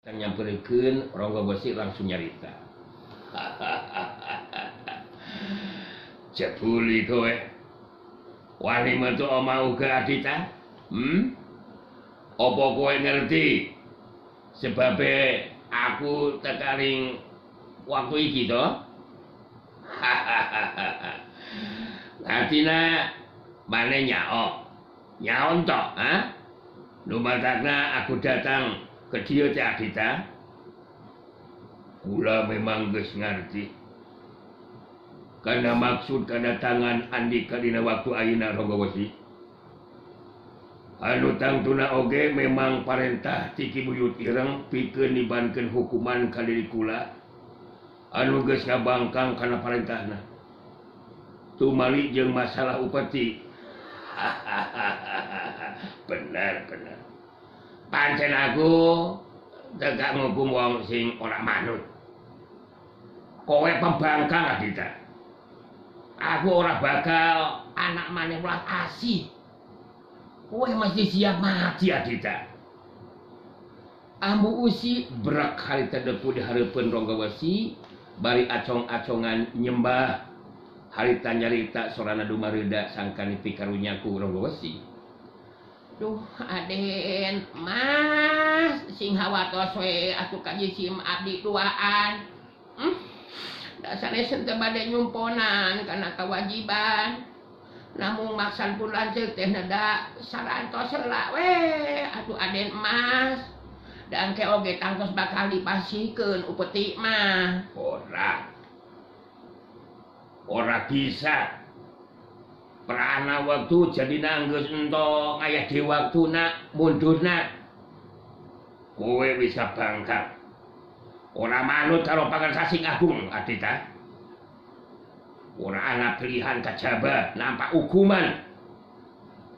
Nyamperkeun Ronggo Wesi langsung nyarita. Jebuli kowe. Wani metu omah uga Adita? Apa kowe ngerti sebabe aku tekaring waktu iki to? Artina mane nyaok. Nyaon to, ha? Lumatakna aku datang ke dieu teh Adita. Kula memang geus ngarti. Karena maksud kedatangan Andika dina waktu ayeuna Ronggo Wesi. Anu tangtuna oge memang parentah ti Ki Buyut Ireng pikeun nibankeun hukuman ka diri kula anu geus ngabangkang kana parentahna. Tumali jeung masalah upeti. Bener bener. Pancen aku tegak ngukum wong sing ora manut. Kowe pembangkang Adita. Aku ora bakal anak maneh welas asih. Kowe mesti siap mati Adita. Ambu Usi brak harita depu di hareupeun Ronggo Wesi bari acong-acongan nyembah harita nyarita sorana dumareuda sangkan pikarunya ku Ronggo Wesi. Duh Aden Mas sing hawatos we atuh ka jisim abdi duaan. Dasar teu bade nyumponan kana kewajiban. Namung maksan pun lanceuk teh neda sarantos heula we atuh Aden Mas. Dan ke oge tangtos bakal dipasihkeun upeti mah. Ora. Ora bisa. Prana waktu jadi nanggeus entong aya di waktuna mundurna. Kowe bisa bangkang. Ora manut karo pangersa sing agung Adita. Ora ana pilihan kajaba nampak hukuman.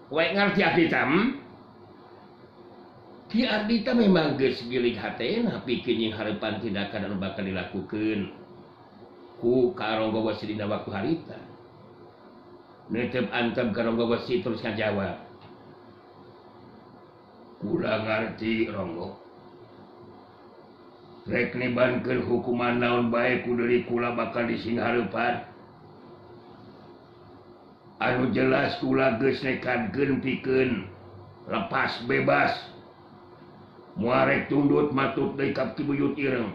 Kowe ngerti Adita? Ki Ardita memang geus gilig hatena pikeun nying hareupan tindakan anu bakal dilakukeun ku ka Ronggo Wesi dina waktu harita. Netep antem ka Ronggo Wesi terus ngajawab. Kula ngarti Ronggo. Rek nibankeun hukuman naon bae ku deui kula bakal dising hareupan. Anu jelas kula geus nekadkeun pikeun lepas bebas. Moal rek tundut matut deui ka Ki Buyut Ireng.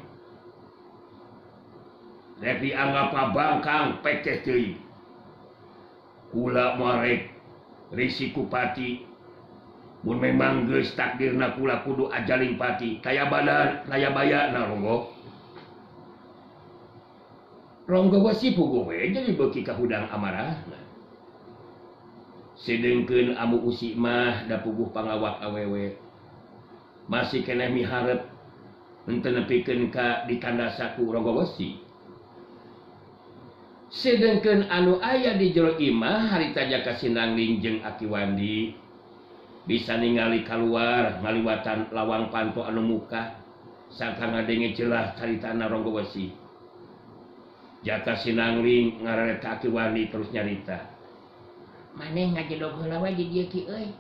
Rek dianggap pabangkang pekeh deui. Kula moal rek risiko pati. Mun memang geus takdirna kula kudu ajaling pati. Kaya badan, kaya bayana Ronggo. Ronggo Wesi puguh we jadi beuki kahudang amarahna. Sedengkeun Ambu Usi mah da puguh pangawak awewe. Masih keneh miharep henteu nepikeun ka ditandasa ku Ronggo Wesi. Sedengkeun anu aya di jero imah harita Jaka Sinangling jeung Aki Wandi bisa ningali kaluar ngaliwatan lawang panto anu muka sarta ngadenge jelas caritana Ronggo Wesi. Jaka Sinangling ngararet ka Aki Wandi terus nyarita. Maneh ngajedog heula we di dieu ki euy.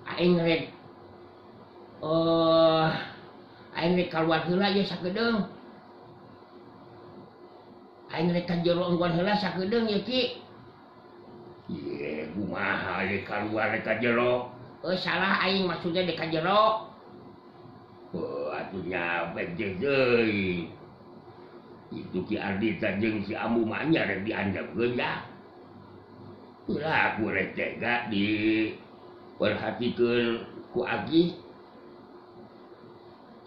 Aing rek oh, aing rek kaluar heula ye sakedeung. Aing rek ka jero enggon heula sakedeung ye ki. Ye, kumaha ye kaluar rek ka jero? Salah aing maksudnya dek ka jero. Oh, atuh nyabek deui. Itu Ki Ardita jeung si Ambu mah nya rek dianjabkeun ya. Ulah aku rek tega diperhatikeun ku Aki.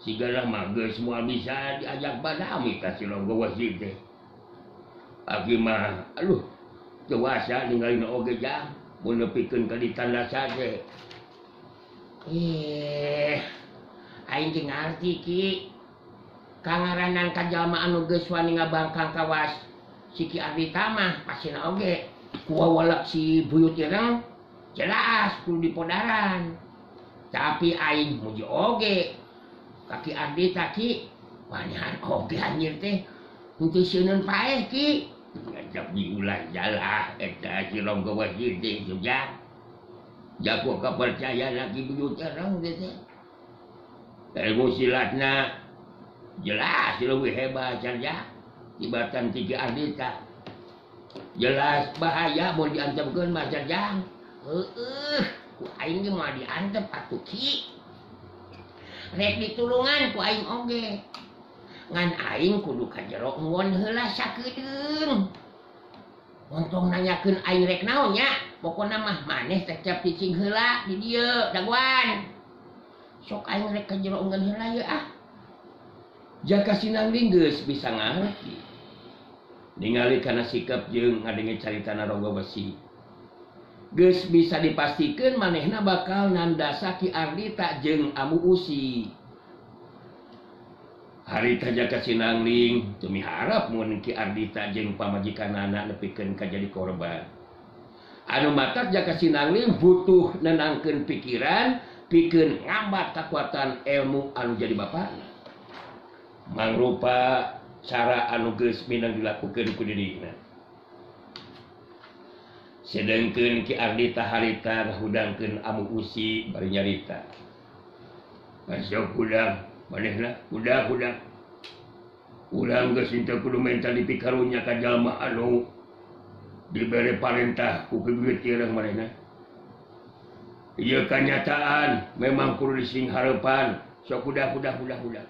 Sigana mah geus moal bisa diajak badami ka si Ronggo Wesi teh. Aki mah aduh teu wasa ningalina oge jang mun nepikeun ka ditandasa teh. Aing ge ngarti Ki. Kangaranan ka jalma anu geus wani ngabangkang kawas si Ki Ardita mah pasina oge kuwawalak si Buyut Ireng jelas kudu dipodaran. Tapi aing muji oge Kaki Ardita ki wanihan oge anjir teh henteu sieun paeh ki. Ngajak diulah jalah eta si Ronggo Wesi teh jujang. Jago kapercayaan Ki Buyut Ireng teh. Ilmu silatna jelas leuwih hebat saja tibatan ti Ki Ardita. Jelas bahaya mun diantepkeun mah Sarjang. Heueuh, ku aing ge moal diantep atuh Ki. Rek ditulungan ku aing oge. Ngan aing kudu ka jero ngon heula sakedeung. Montong nanyakeun aing rek naon nya, pokona mah maneh tetep cicing heula di dieu dagoan. Sok aing rek ka jero unggeun heula ye ah. Jaka Sinangling geus bisa ngarti. Ningali kana sikap jeung ngadenge caritana Ronggo Besi. Geus bisa dipastikeun manehna bakal nandasa Ki Ardita jeung Amu Usi. Harita Jaka Sinangling teu miharep mun Ki Ardita jeung pamajikanana nepikeun ka jadi korban. Anu matak Jaka Sinangling butuh nenangkeun pikiran pikeun ngambat kakuatan ilmu anu jadi bapana. Mangrupa cara anu geus minang dilakukeun ku dirina. Sedengkeun Ki Ardita harita ngahudangkeun Amu Usi bari nyarita. Masuk hudang manehna hudang-hudang. Urang geus henteu kudu menta dipikarunya ka jalma anu dibere parentah ku bibit ireng manehna. Ieu kanyataan memang kudu dising hareupan sok hudang-hudang-hudang-hudang.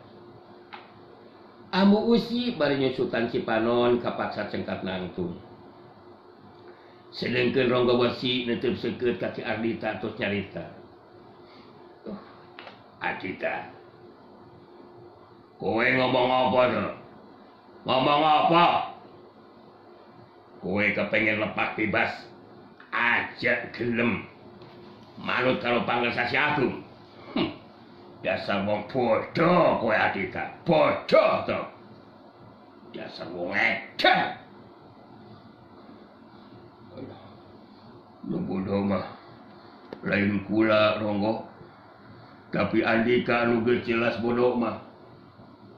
Amu Usi bari nyusutan Cipanon kapaksa cengkat nangtung. Sedengkeun Ronggo Besi neuteub seukeut ka Ki Ardita tos nyarita. Ardita. Kowe ngomong apa tuh? Ngomong apa? Kowe kepengen lepak bebas aja gelem manut karo pangersa Si Agung. Dasar wong bodoh kowe Ardita, bodoh to. Dasar wong edan. Nu bodoh mah lain kula Ronggo, tapi Andika anu geus jelas bodoh mah.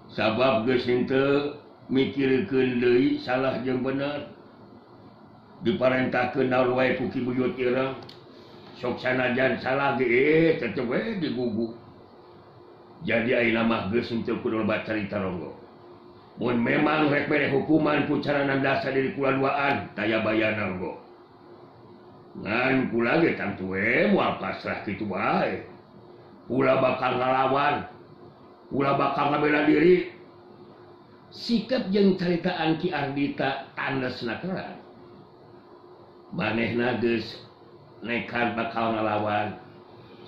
Sabab geus henteu mikirkeun deui salah jeung bener. Diparentahkeun naon wae ku Ki Buyut Ireng. Sok sanajan salah ge tetep we digugu. Jadi ayeuna mah geus henteu kudu loba carita Ronggo. Mun memang rek mere hukuman ku cara nandasa diri kula duaan taya bayana Ronggo. Ngan kula ge tangtu we moal pasrah kitu wae. Kula bakal ngalawan. Kula bakal ngabela diri. Sikap jeung caritaan Ki Ardita tandesna keran. Manehna geus nekat bakal ngalawan.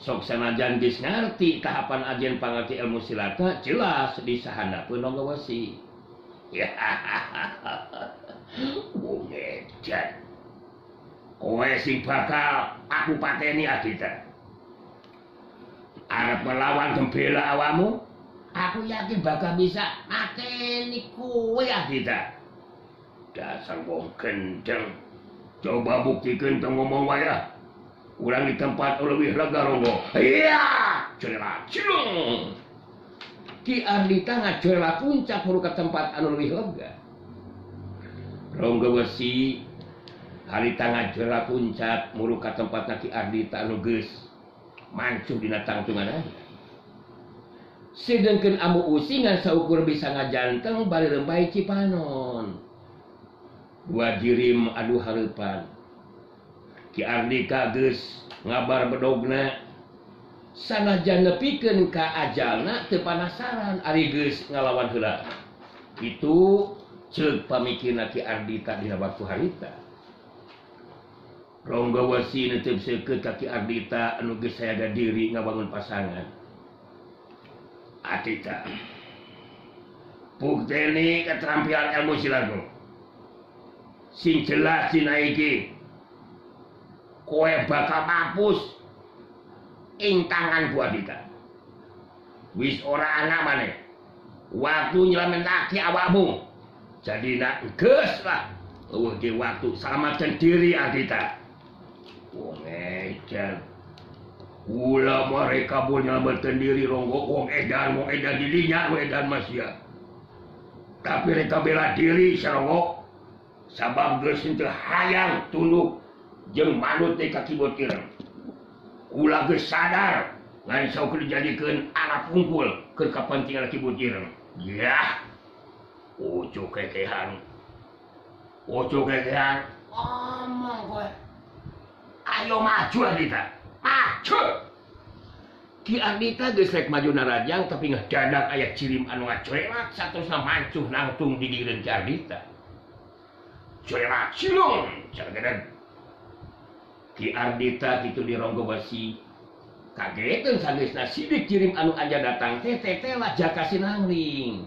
Sok sanajan geus ngarti tahapan ajen pangarti ilmu silatna jelas di sahandapeun Ronggo Wesi. Wong edan. Kowe sing bakal aku pateni Ardita. Arep melawan gembela awamu, aku yakin bakal bisa mateni kowe Ardita. Dasar wong gendeng. Coba buktikeun tong ngomong wae ah. Urang di tempat leuwih lega Ronggo. Iya, cerela cilung. Ki Ardita ngacerela puncak muru ka tempat anu leuwih lega. Ronggo Wesi harita ngacerela puncak muru ka tempatna Ki Ardita anu geus mancuh dina tangtunganana. Sedengkeun Amu Usi ngan saukur bisa ngajanteng bari rembai Cipanon. Dua jirim adu hareupan. Ki Ardika geus ngabar bedogna sanajan nepikeun ka ajalna teu panasaran ari geus ngalawan heula. Kitu ceuk pamikirna Ki Ardita dina waktu harita. Ronggo Wesi neuteub seukeut ka Ki Ardita anu geus sayaga diri ngabangun pasangan. Ardita, bukteni keterampilan ilmu silatmu. Sing jelas dina iki kowe bakal mampus ing tangan gua Dita. Wis ora ana maneh. Waktu nyelametake awakmu. Jadi nak geus lah. Eueuh ge waktu selamatkan diri Ardita. Wong edan. Kula mereka pun nyelametkan diri Ronggo wong edan dirinya wong edan masya. Tapi mereka bela diri saronggo. Sabab geus henteu hayang tunduk jeung manut teh ka Ki Buyut Ireng. Kula geus sadar Ngan sok dijadikeun alat unggul keur kapentingan Ki Buyut Ireng. Yah. Ojo kekehan. Ojo kekehan. Omong kowe. Ayo maju Ardita. Maju. Ki Ardita geus rek maju narajang tapi ngadadak aya cirim anu ngacorelat saterusna mancuh nangtung di gigireun Ki Ardita. Corelat silung cagedeg. Ki Ardita kitu di Ronggo Wesi. Kageteun sageusna sidik cirim anu aja datang teh teh lah Jaka Sinangling.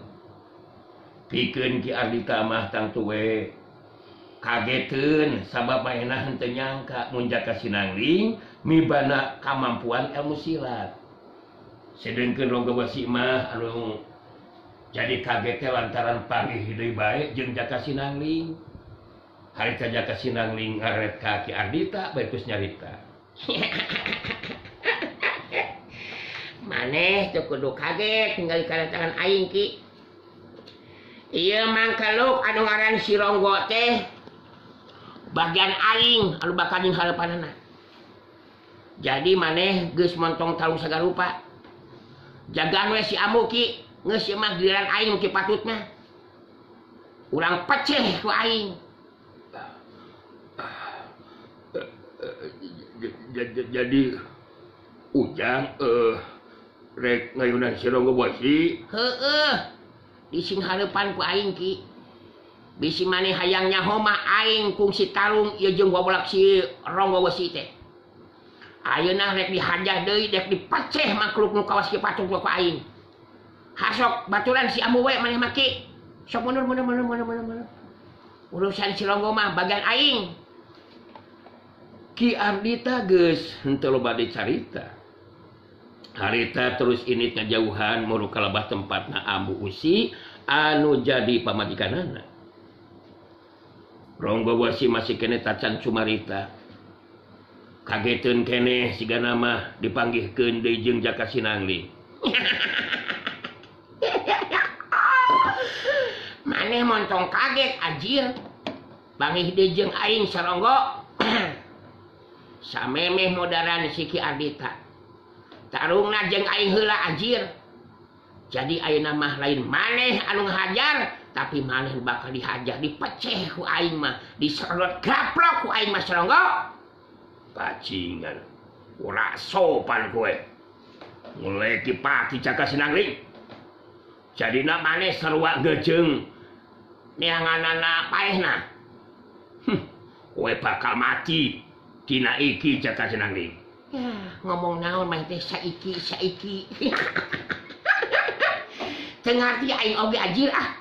Pikeun Ki Ardita mah tangtu we kageteun sabab maenah henteu nyangka mun Jaka Sinangling mibana kamampuan ilmu silat. Sedengkeun Ronggo Wesi mah anu jadi kaget teh lantaran panggih deui bae jeung Jaka Sinangling. Harita Jaka Sinangling ngaret ka Ki Ardita bae terus nyarita. Maneh teu kudu kaget tinggal kedatangan aing Ki. Ieu mangkeluk anu ngaran si Ronggo teh bagian aing anu bakal jeung hareupanana. Jadi maneh geus montong tarung sagarupa. Jagaan we si Ambu Ki, geus ieu mah giliran aing ki patut mah. Urang peceh ku aing. Jadi Ujang rek ngayunan si Ronggo Wesi. Heueuh. Dising hareupan ku aing Ki. Bisi maneh hayang nyaho mah aing kungsi tarung ieu jeung wabolak si Ronggo Wesi teh. Ayeuna rek dihajah deui rek dipeceh makhluk nu kawas ki patung ku aing. Hasok baturan si Ambu we maneh mah Ki. Sok mundur mundur mundur mundur mundur. Urusan si Ronggo mah bagian aing. Ki Ardita geus henteu loba dicarita. Harita terus init ngajauhan muru kalebah tempatna Ambu Usi anu jadi pamajikanana. Ronggo Wesi masih kene tacan cumarita. Kageteun keneh sigana mah dipanggihkeun deui jeung Jaka Sinangling. Maneh montong kaget anjir. Bangih deui jeung aing Saronggo. Samemeh modaran si Ki Ardita. Tarungna jeung aing heula anjir. Jadi ayeuna mah lain maneh anu ngahajar, tapi maneh bakal dihajar, dipeceh ku aing mah, diserot gaplok ku aing mah Saronggo. Bajingan, ora sopan kowe. Mulai ki pagi Jaka Sinangling. Jadina maneh sarua gejeng neanganana paehna. Kowe bakal mati dina iki Jaka Sinangling. Ya, ngomong naon mah teh saiki saiki. Teu ngarti aing oge anjir ah.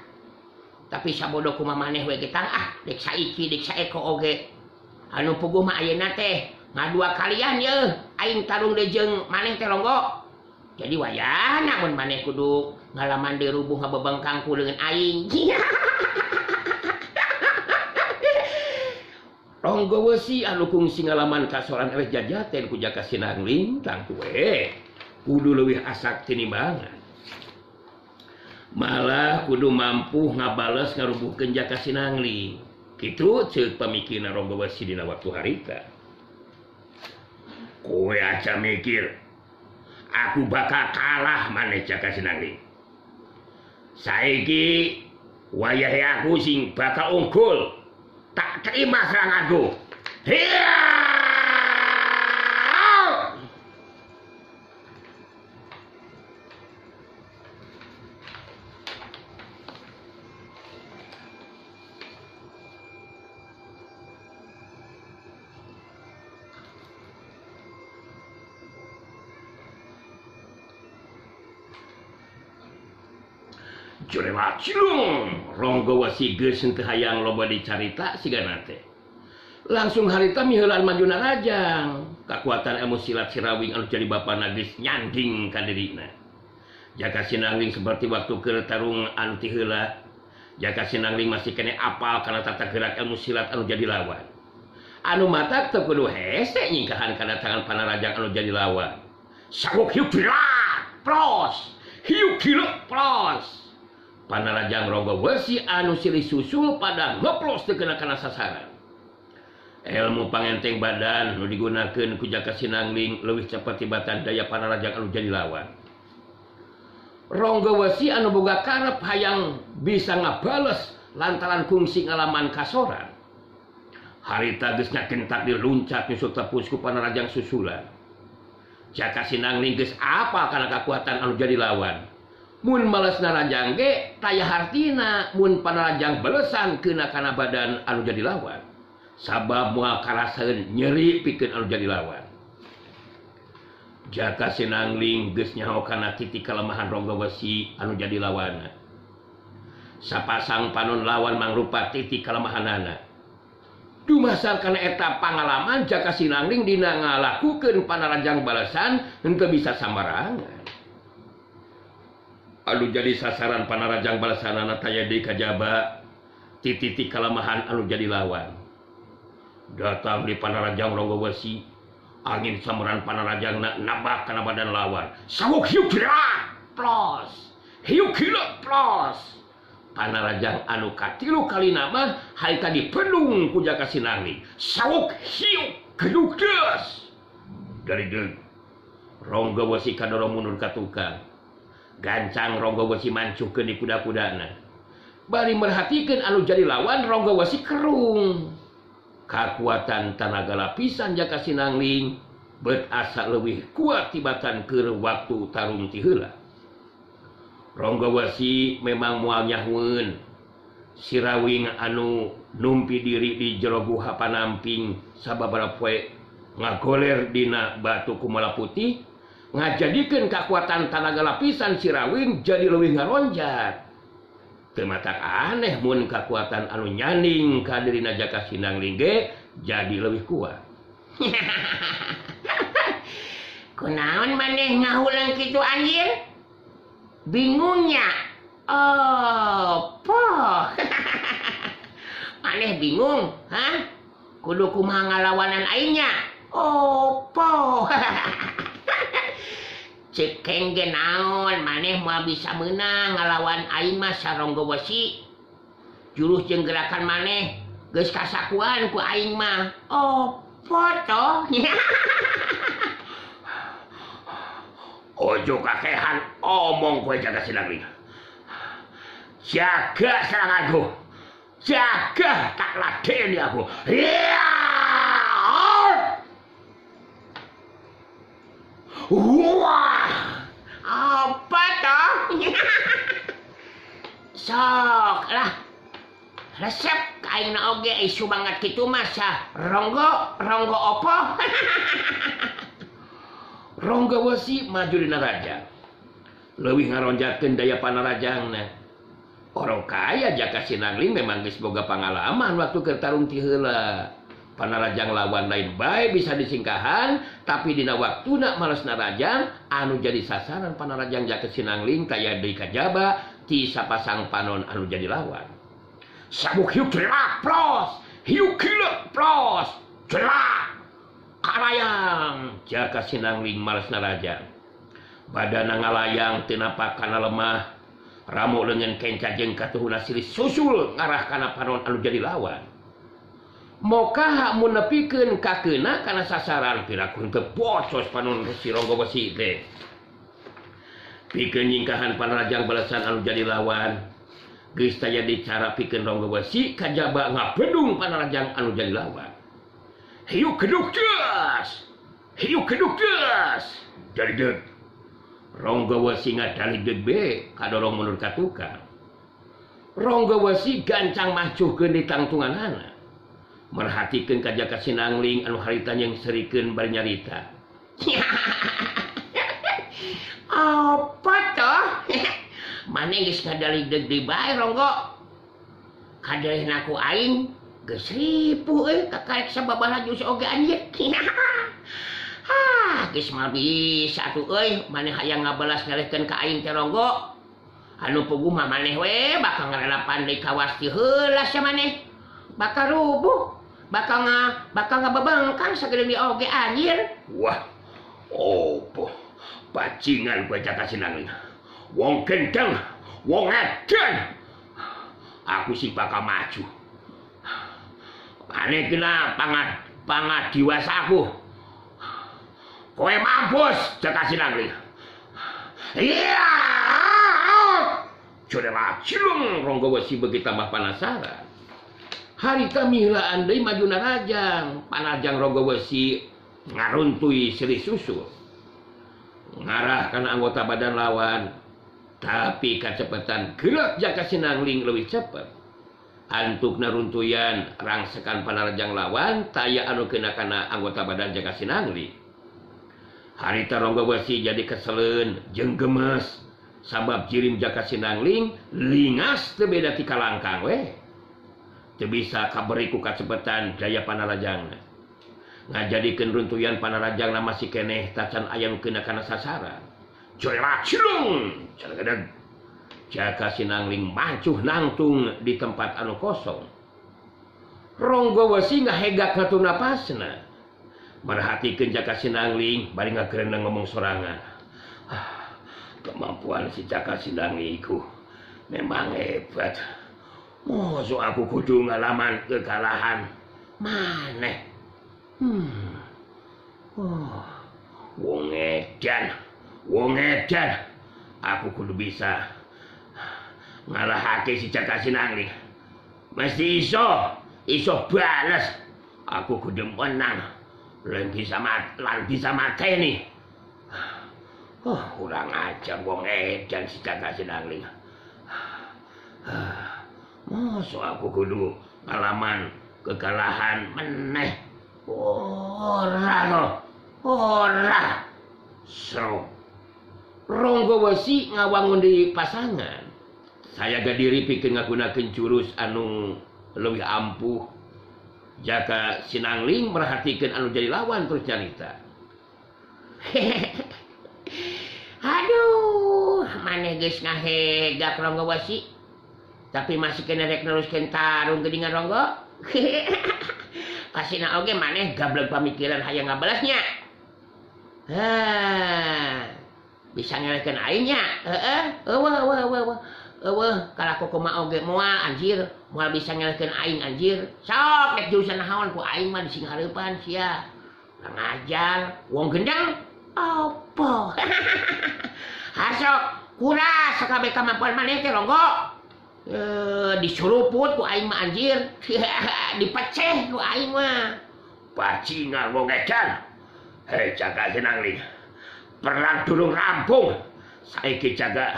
Tapi sabodo kumaha maneh we getang ah, dek saiki dek saeko oge. Anu puguh mah ayeuna teh ngadua kalian yeuh aing tarung deui jeung maneh teh Ronggo. Jadi wayahna mun maneh kudu ngalaman deui rubuh ngabebengkang ku leungeun aing. Ronggo Wesi anu kungsi ngalaman kasoran eleh jajaten ku Jaka Sinangling tangtu we kudu leuwih asak tinimbangan. Malah kudu mampu ngabales ngarubuhkeun Jaka Sinangling. Kitu ceuk pamikirna Ronggo Wesi dina waktu harita. Kowe aja mikir aku bakal kalah maneh Jaka Sinangling. Saiki wayahe aku sing bakal unggul. Tak terima seranganku. Hiya! Jurewat cilung Ronggo Wesi geus henteu hayang loba dicarita sigana teh. Langsung harita miheulaan maju narajang. Kakuatan ilmu silat Sirawing anu jadi bapana geus nyanding ka dirina. Jaka Sinangling seperti waktu keur tarung anu ti heula. Jaka Sinangling masih kene apal kana tata gerak ilmu silat anu jadi lawan. Anu matak teu kudu hese nyingkahan kana tangan panarajang anu jadi lawan. Sawuk hiu gila, pros. Hiu gila, pros. Panarajang Ronggo Wesi anu silih susul pada ngeplos teu kena kana sasaran. Ilmu pangenteng badan nu digunakeun ku Jaka Sinangling leuwih cepet tibatan daya panarajang anu jadi lawan. Ronggo Wesi anu boga karep hayang bisa ngabales lantaran kungsi ngalaman kasoran. Harita geus nyakin takdir luncat nyusul tepus ku panarajang susulan. Jaka Sinangling geus apal kana kakuatan anu jadi lawan. Mun males narajang ge taya hartina mun panarajang belesan keuna kana badan anu jadi lawan. Sabab moal karasaeun nyeri pikeun anu jadi lawan. Jaka Sinangling geus nyaho kana titik kelemahan Ronggo Wesi anu jadi lawanna. Sapasang panon lawan mangrupa titik kelemahanana. Dumasar kana eta pangalaman Jaka Sinangling dina ngalakukeun panarajang balasan henteu bisa sambarangan. Anu jadi sasaran panarajang balasanana taya deui kajaba ti titik kelemahan anu jadi lawan. Datang di panarajang Ronggo Wesi, angin sambaran panarajangna nabak kana badan lawan. Sawuk hiu kira plos, hiu kira plos. Panarajang anu katilu kalina mah harita dipendung ku Jaka Sinangling. Sawuk hiu gedug deus. Dari deug Ronggo Wesi kadorong mundur ka tukang. Gancang Ronggo Wesi mancuhkeun di kuda-kudana. Bari merhatikeun anu jadi lawan Ronggo Wesi kerung. Kakuatan tanaga lapisan Jaka Sinangling bet asa leuwih kuat tibatan keur waktu tarung ti heula. Ronggo Wesi memang moal nyahueun. Sirawing anu numpi diri di jero guha panamping sababaraha poe ngagoler dina batu kumala putih ngajadikeun kakuatan tanaga lapisan Sirawing jadi leuwih ngaronjat. Teu matak aneh mun kakuatan anu nyanding ka dirina Jaka Sinangling ge jadi leuwih kuat. Kunaon maneh ngahulang kitu anjir? Bingungnya. Opo? Maneh bingung, hah? Kudu kumaha ngalawanan aingnya? Opo? Cekeng ge naon maneh moal bisa meunang ngalawan aing mah Saronggo Wesi. Jurus jeung gerakan maneh geus kasakuan ku aing mah. Opo toh? Ojo kakehan omong kowe Jaka Sinangling. Jaga seranganku. Jaga tak ladeni aku. Wah, apa toh? Sok lah. Resep kaina oge isu banget kitu mah sah. Ronggo, ronggo opo? Ronggo Wesi maju dina rajang. Leuwih ngaronjatkeun daya panarajangna. Orang kaya Jaka Sinangling memang geus boga pangalaman waktu keur tarung ti heula. Panarajang lawan lain bae bisa disingkahan, tapi dina waktuna males narajang anu jadi sasaran panarajang Jaka Sinangling kaya deui kajaba ti sapasang panon anu jadi lawan. Sabuk hiu cerak plos, hiu kilek plos, cerak kalayang. Jaka Sinangling males narajang. Badana ngalayang teu napak kana lemah, ramo leungeun kenca jeung katuhuna silih susul ngarah kana panon anu jadi lawan. Moka mun nepikeun kakeuna kana sasaran piraku henteu bocos panon si Ronggo Wesi teh. Pikeun nyingkahan panarajang balasan anu jadi lawan, geus taya di cara pikeun Ronggo Wesi kajaba ngabedung panarajang anu jadi lawan. Hiu gedug deus. Hiu gedug deus. Jadi deug. Ronggo Wesi ngadali deug be kadorong mundur ka tukang. Ronggo Wesi gancang macuhkeun di tangtunganana. Merhatikeun ka Jaka Sinangling anu harita jeung serikeun bari nyarita. Apa toh? Maneh geus ngadali deug deui bae Ronggo. Kadelehna ku aing geus ripuh euy kakarek sababaraha jus oge anjir. Hah, geus mah bisa atuh euy maneh hayang ngabalas ngalehkeun ka aing teh Ronggo. Anu puguh mah maneh we bakal ngarelapan deui kawas ti heula sia maneh. Bakal rubuh. Bakal ngabebengkang sagede di oge anjir. Wah, opo bajingan kowe Jaka Sinangling. Wong gendeng, wong edan. Aku sih bakal maju. Maneh kena pangadiwasa aku. Kowe mampus Jaka Sinangling. Iya. Jodela cilung Ronggo Wesi beuki tambah penasaran. Harita miheulaan deui maju narajang, panajang Ronggo Wesi ngaruntui silih susul. Ngarah kana anggota badan lawan, tapi kacepetan gerak Jaka Sinangling leuwih cepet. Antukna runtuyan rangsekan panarajang lawan taya anu kena kana anggota badan Jaka Sinangling. Harita Ronggo Wesi jadi keseleun jeung gemes sabab jirim Jaka Sinangling lingas teu beda ti kalangkang we. Teu bisa kaberi ku kacepetan daya panarajangna. Ngajadikeun runtuyan panarajangna masih keneh tacan aya nu kena kana sasaran. Joela cilung calegedeg. Jaka Sinangling mancuh nangtung di tempat anu kosong. Ronggo Wesi ngahegak ngatur napasna. Merhatikeun Jaka Sinangling bari ngagereneng ngomong sorangan. Kemampuan si Jaka Sinangling iku memang hebat. Mosok aku kudu ngalaman kekalahan maneh. Oh, wong edan, wong edan. Aku kudu bisa ngalahake si Jaka Sinangling. Mesti iso bales. Aku kudu menang. Lan bisa mateni. Oh, kurang ajar wong edan si Jaka Sinangling. Mosok aku kudu ngalaman kekalahan meneh. Ora no, ora. So, Ronggo Wesi ngawangun di pasangan. Saya gadiri pikeun ngagunakeun jurus anu leuwih ampuh. Jaka Sinangling merhatikeun anu jadi lawan terus nyarita. Aduh, maneh geus ngahegak Ronggo Wesi. Tapi masih kena rek neruskeun tarung geuningan Ronggo. Pasina oge maneh gablek pamikiran hayang ngabalasnya. Hah, bisa ngelehkeun aing nya. Heeh, eueuh eueuh eueuh. Eueuh, kalaku kumaha oge moal anjir, moal bisa ngelehkeun aing anjir. Sok rek jurusan naon ku aing mah dising hareupan sia. Ngajar wong gendang opo. Hasok kuras sakabeh kamampuan maneh teh Ronggo. Disuruput ku aing mah anjir. Dipeceh ku aing mah. Bajingan wong edan. Hei Jaka Sinangling. Perang durung rampung. Saiki jaga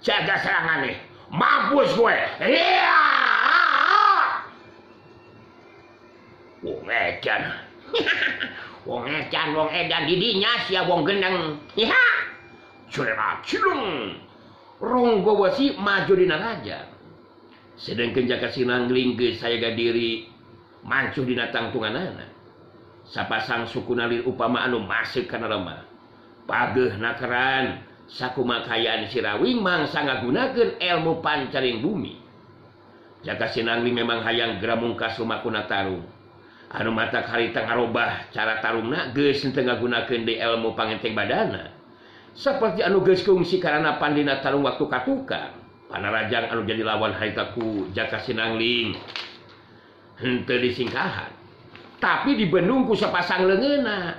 serangane. Mampus kowe. Iya. Wong edan. Wong edan, wong edan didinya sia wong gendeng. Iya. Curah cilung. Ronggo Wesi maju dina raja. Sedengkeun Jaka Sinangling geus sayaga diri mancuh dina tangtunganana. Sapasang suku nalir upama anu masuk kana lemah. Pageuh nakeran sakumakayaan Sirawing mangsa ngagunakeun ilmu pancaring bumi. Jaka Sinangling memang hayang geramungkas lumakuna tarung. Anu matak harita ngarobah cara tarungna geus henteu ngagunakeun deui ilmu pangenteng badana. Seperti anu geus kungsi karana pandina tarung waktu katukang. Panarajang anu jadi lawan harita ku Jaka Sinangling henteu disingkahan, tapi dibendung ku sapasang leungeunna.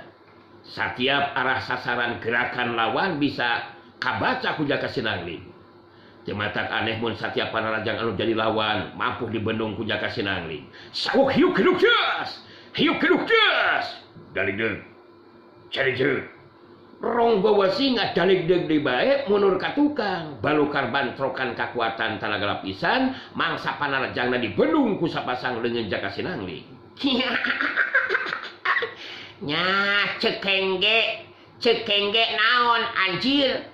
Satiap arah sasaran gerakan lawan bisa kabaca ku Jaka Sinangling. Teu matak aneh mun satiap panarajang anu jadi lawan mampu dibendung ku Jaka Sinangling. Sawuk hiuk keduk deus, hiuk keduk deus. Daligdeug, caligdeug. Ronggo Wesi ngadaligdeug deui bae mundur ka tukang. Balukar bantrokan kakuatan tanaga lapisan mangsa panarajangna dibendung ku sapasang leungeun Jaka Sinangling. Nya cekengge naon anjir.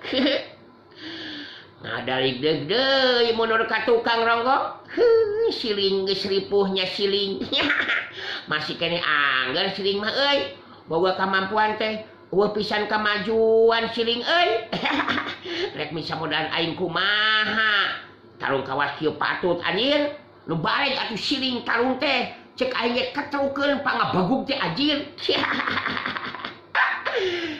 Ngadaligdeug deui mundur ka tukang Ronggo. Heuh, siling geus ripuhnya siling. Masih keneh angger siling mah euy. Boga kamampuan teh eueuh pisan kamajuan siling euy. Rek misamudahan aing kumaha. Tarung kawas kieu patut anjir. Nu balik atuh siling tarung teh. Cek aing ge ketrukeun pangabagug teh anjir.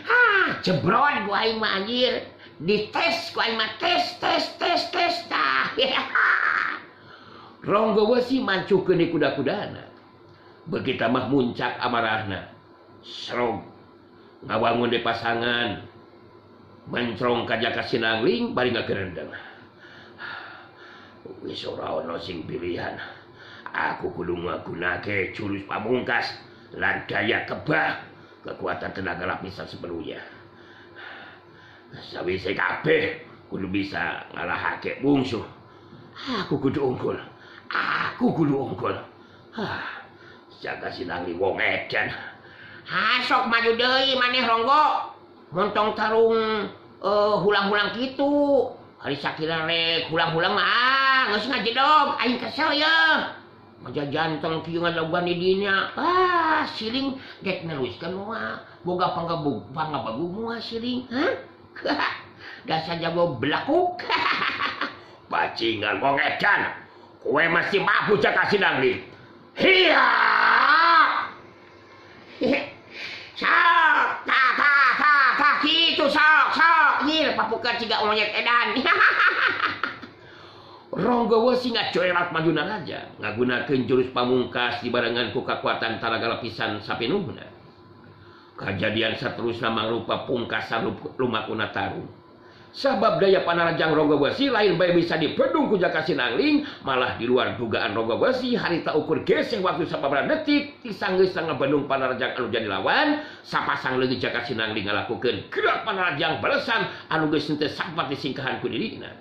Hah, jebrod ku aing mah anjir. Dites ku aing mah tes tes tes tes tah. Ronggo Wesi mancuhkeun di kuda-kudana. Beuki tambah muncak amarahna. Serog ngawangun di pasangan. Mencrong ka Jaka Sinangling bari ngagerendeng. Wis ora ana sing pilihan. Aku kudu ngagunake jurus pamungkas lan daya kebah kekuatan tenaga lapisan sepenuhnya. Sawise kabeh kudu bisa ngalahake mungsuh. Aku kudu unggul. Aku kudu unggul. Hah, Jaka Sinangling wong edan. Ha sok maju deui maneh Ronggo. Montong tarung hulang-hulang kitu. Hari sakira rek hulang-hulang mah ah geus ngajedog aing kesel ye. Maja janteng kieu ngadaguan di dinya. Ah, siling gek neruskeun moal. Boga pangabagu moal siling. Hah? Dasar jago belakuk. Bajingan wong edan. Kowe mesti mampu Jaka Sinangling. Hiya! Sok, ta ta ta ta kitu sok sok nyir papukeun siga monyet edan. Ronggo Wesi ngajoelat maju naraja, ngagunakeun jurus pamungkas dibarengan ku kakuatan talaga lapisan sapinuhna. Kajadian saterusna mangrupa pungkasan lumakuna tarung. Sabab daya panarajang Ronggo Wesi lain bae bisa dibedung ku Jaka Sinangling, malah di luar dugaan Ronggo Wesi harita ukur geseh waktu sababaraha detik tisanggeus ngabendung panarajang anu jadi lawan, sapasang leungit Jaka Sinangling ngalakukeun gerak panarajang balesan anu geus henteu sampat disingkahan ku dirina.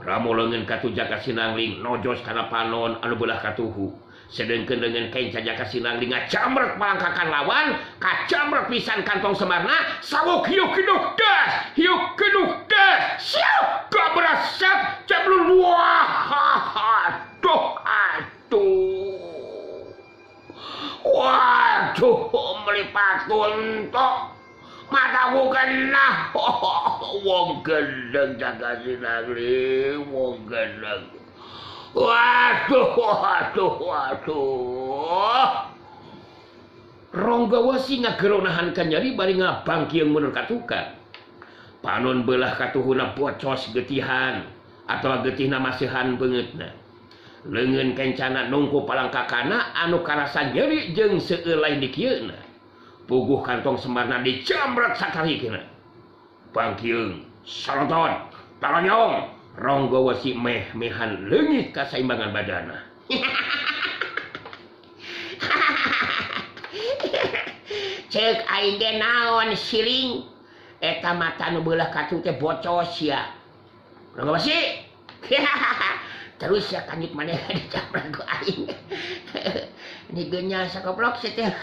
Ramo leungeun katuh Jaka Sinangling nojos kana panon anu beulah katuhu. Sedengkeun leungeun kenca Jaka Sinangling ngajamret palangkakan lawan, kajamret pisan kantong semarna, sawuk hiuk keduk das, hiuk keduk das, siap gabrasep ceblul wah, aduh aduh, waduh melipat tuntok, mataku kena, wong gendeng Jaka Sinangling, wong gendeng. Waduh, waduh, waduh. Ronggo Wesi ngagero nahan kanyeri bari ngabangkieung mundur ka tukang. Panon beulah katuhuna bocos getihan atawa getihna masihan beungeutna. Leungeun kencana nungku palangkakana anu karasa nyeri jeung seueur lain dikieuna. Puguh kantong semarna dijamret satarikna. Bangkieung, soroton, taronyong. Ronggo Wesi meh-mehan leungit kasaimbangan badana. Ceuk aing ge naon siling eta mata nu beulah katuh teh bocos sia. Ronggo Wesi. Terus ya kanjut maneh dicaprak ku aing. Ni geunya sakoplok sia teh.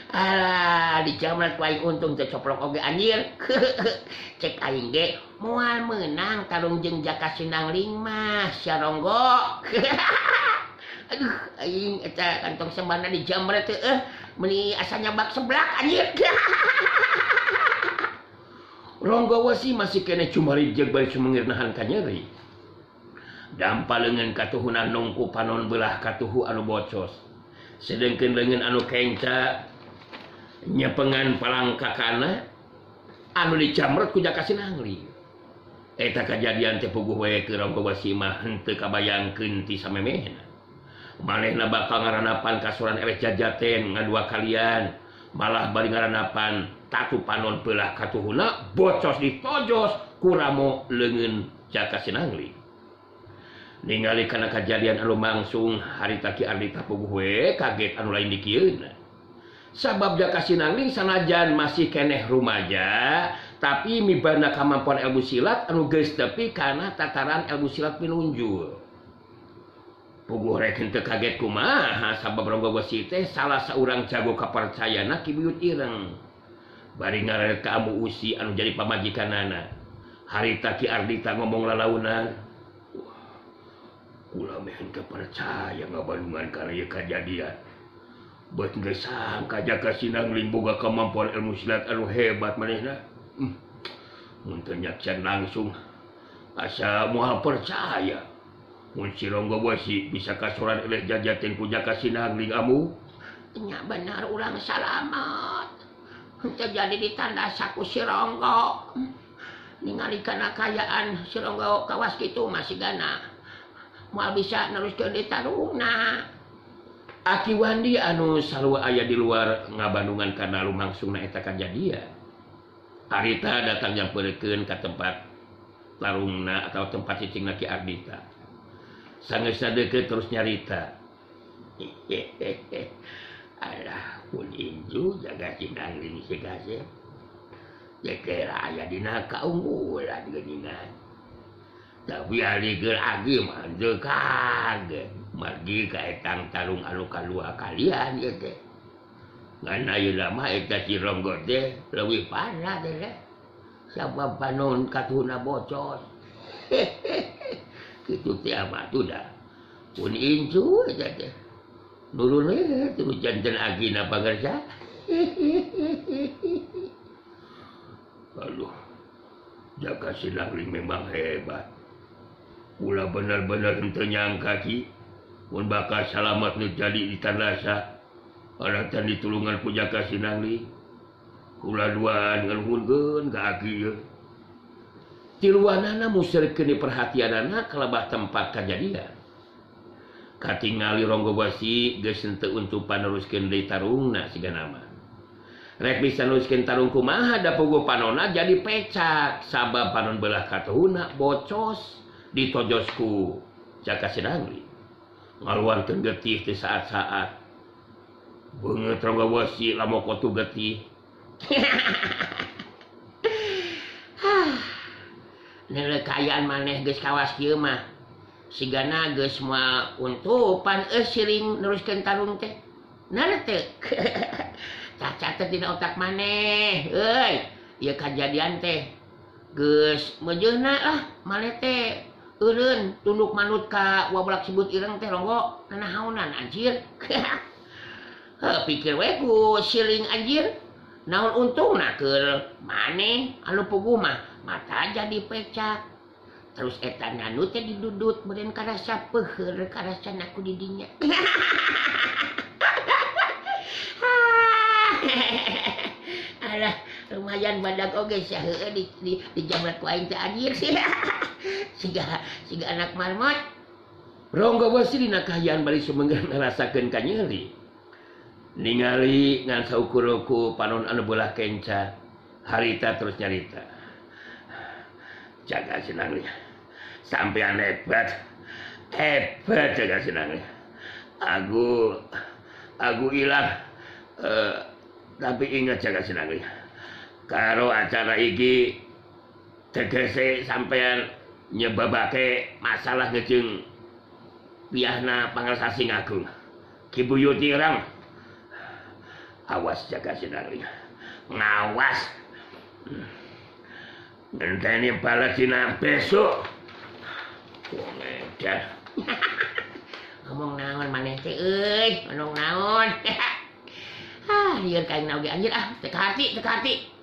Alah, dijamret ku aing untung teu coplok oge anjir. Cek aing ge moal meunang tarung jeung Jaka Sinangling mah sia Ronggo. Aduh, aing eta kantong sembarna dijamret teh meuni asa nyabak seblak anjir. Ronggo Wesi masih keneh cumarijeg bari sumengir nahan kanyeri. Dampa leungeun katuhuna nungku panon beulah katuhu anu bocos. Sedengkeun leungeun anu kenca nyepengan palangkakana anu dicamret ku Jaka Sinangling. Eta kajadian teh puguh we keur Ronggo Wesi mah henteu kabayangkeun ti samemehna. Manehna bakal ngaranapan kasuran eleh jajaten ngadua kalian, malah bari ngaranapan tatu panon beulah katuhuna bocos ditojos ku ramo leungeun Jaka Sinangling. Ningali kana kajadian anu mangsung harita Ki Ardita puguh we kaget anu lain dikieuna. Sabab Jaka Sinangling sanajan masih keneh rumaja, tapi mibana kamampuan ilmu silat anu geus tepi kana tataran ilmu silat pinunjul. Puguh rek henteu kaget kumaha sabab Ronggo Wesi teh salah saurang jago kapercayana Ki Buyut Ireng. Bari ngareret ka Ambu Usi anu jadi pamajikanana. Harita Ki Ardita ngomong lalaunan. Wah, kula meh henteu percaya ngabandungan kana ieu kajadian. Beut geus sangka Jaka Sinangling boga kemampuan ilmu silat anu hebat manehna. Mun teu nyaksian langsung asa moal percaya. Mun si Ronggo Wesi bisa kasuran eleh jajaten ku Jaka Sinangling amu. Nya benar urang salamat. Henteu jadi ditanda saku si Ronggo. Ningali kana kaayaan si Ronggo kawas kitu mah sigana moal bisa neruskeun deui tarungna. Aki Wandi anu sarua aya di luar ngabandungan kana lumangsungna eta kajadian. Harita datang nyamperkeun ka tempat tarungna atau tempat cicingna Ki Ardita. Sangeusna deukeut terus nyarita. Alah pun inju jaga sinangling si Kasep. Jekera aya dina kaunggulan geuningan. Tapi ari keur agi mah teu kaget. Margi kaetang tarung anu kadua kalian ieu teh. Ngan ayeuna mah eta si Ronggo teh leuwih parah teh. Sabab panon katuhna bocor. Kitu teh mah atuh da. Pun incu eta teh. Nurun we terus janten agina pangersa. Aduh, Jaka Sinangling memang hebat. Kula benar-benar henteu nyangka Ki mun bakal salamat nu jadi di Tandasa. Alatan ditulungan ku Jaka Sinangling. Kula duaan ngaluhunkeun ka aki ieu. Tiluanana muserkeun perhatianana kalebah tempat kajadian. Katingali Ronggo Wasi geus henteu untupan neruskeun deui tarungna sigana mah. Rek bisa neruskeun tarung kumaha da puguh panonna jadi pecak sabab panon belah katuhuna bocos ditojos ku Jaka Sinangling. Ngaluarkeun getih teh saat-saat. Beungeut Ronggo Wasi lamoko tu getih. Nere kaayaan maneh geus kawas kieu mah. Sigana geus moal untupan siring neruskeun tarung teh. Nare teu. Tah catet dina otak maneh euy. Ieu kajadian teh geus meujeuhna lah maneh teh eureun tunduk manut ka wablak sibut ireng teh Ronggo nanahaonan anjir. Heuh pikir we ku siling anjir. Naon untungna keur maneh anu puguh mah mata jadi pecak. Terus eta nanu teh didudut meureun karasa peuheur karasana ku di dinya. Alah lumayan badag oge sia heueuh di jamret ku aing teh anjir sia. Siga siga anak marmot. Ronggo Wasi dina kahayaan bari sumengger ngarasakeun kanyeri. Ningali ngan saukur-ukur panon anu belah kenca, harita terus nyarita. Jaka Sinangling, sampean hebat, hebat Jaka Sinangling. Aku ilang, tapi ingat Jaka Sinangling. Karo acara iki tegese sampean nyebabake masalah ngejeng piyahna Pangersa Singagung. Ki Buyut Ireng. Awas Jaka Sinangling, ngawas. Ngenteni balas dina besok. Wong edan. Ngomong naon maneh teh euy, ngomong naon. Ah, lieur ka aing oge anjir ah, teu kaharti, teu kaharti.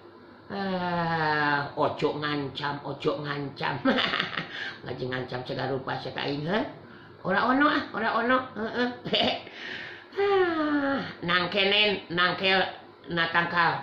Ah, ojo ngancam, ojo ngancam. Ngaji ngancam segala rupa sia ka aing heuh. Ora ono ah, ora ono, heeh. Ah, nangkenen, nangkel, natangkal.